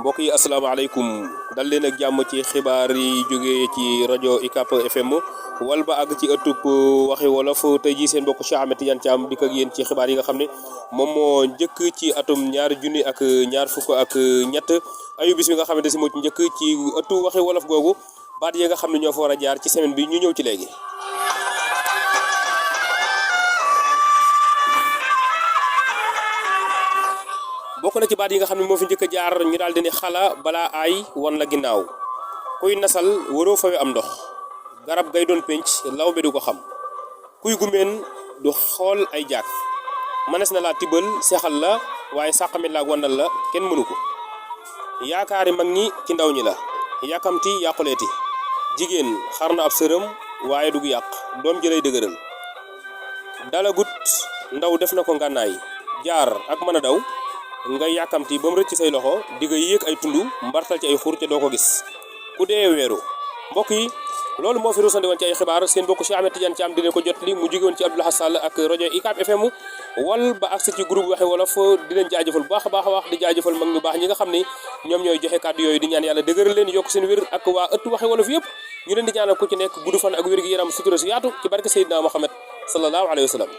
mbokk yi asalaamaaleykum dal leen ak jàmm ci xibaar yi jógee ci rajo UCAB FM wal ba àgg ci ëttub waxi wolof tey jii seen mbokk Cheikh Ahmed Tidiane Thiam dikk ak yéen ci xibaar yi nga xam ne moom moo njëkk ci atum 2023 ayu bis bi nga xamante si moo ci njëkk ci ëttu waxi wolof googu baat yi nga xam ne ñoo fa war a jaar ci semaine bi ñu ñëw ci léegi. bokk na ci baat yi nga xam ne moo fi njëkk a jaar ñu daal di ne xala balaa aay wan la ginnaaw kuy nasal waroo fawe am ndox garab gay doon penc law be du ko xam kuy gumeen du xool ay jaak mënees na laa tibbal sexal la waaye sàqamit laa wannal la kenn mënu ko yaakaari mag ñi ci ndaw ñi la yàkkamti yàquleeti jigéen xar na ab sërëm waaye du yàq doom jëlay dëgëral dalagut ndaw def na ko ngànnaay jaar ak mën a daw nga yàkkamti ba mu rëcc say loxo di nga yéeg ay tund mbartal ci ay xur te doo ko gis ku dee weeru mbokk yi loolu moo fi rusandi woon ci ay xibaar seen mbokk Cheikh Ahmed Tidiane Thiam dina ko jot li mu jóge woon ci Abdoulaye Sall ak rajo UCAB FM wal ba agsi ci groupe waxe wolof di leen jaajëfal bu baax a wax di jaajëfal mag ñu baax ñi nga xam ne ñoom ñooy joxe kàddu yooyu di ñaan yàlla dëgëral leen yokk seen wér ak waa ëttu waxe wolof yëpp ñu leen di ñaanal ku ci nekk gudd fan ak wér gi yaram sutura si yaatu ci barke Seydina Muhammad sallallahu alayhi wa sallam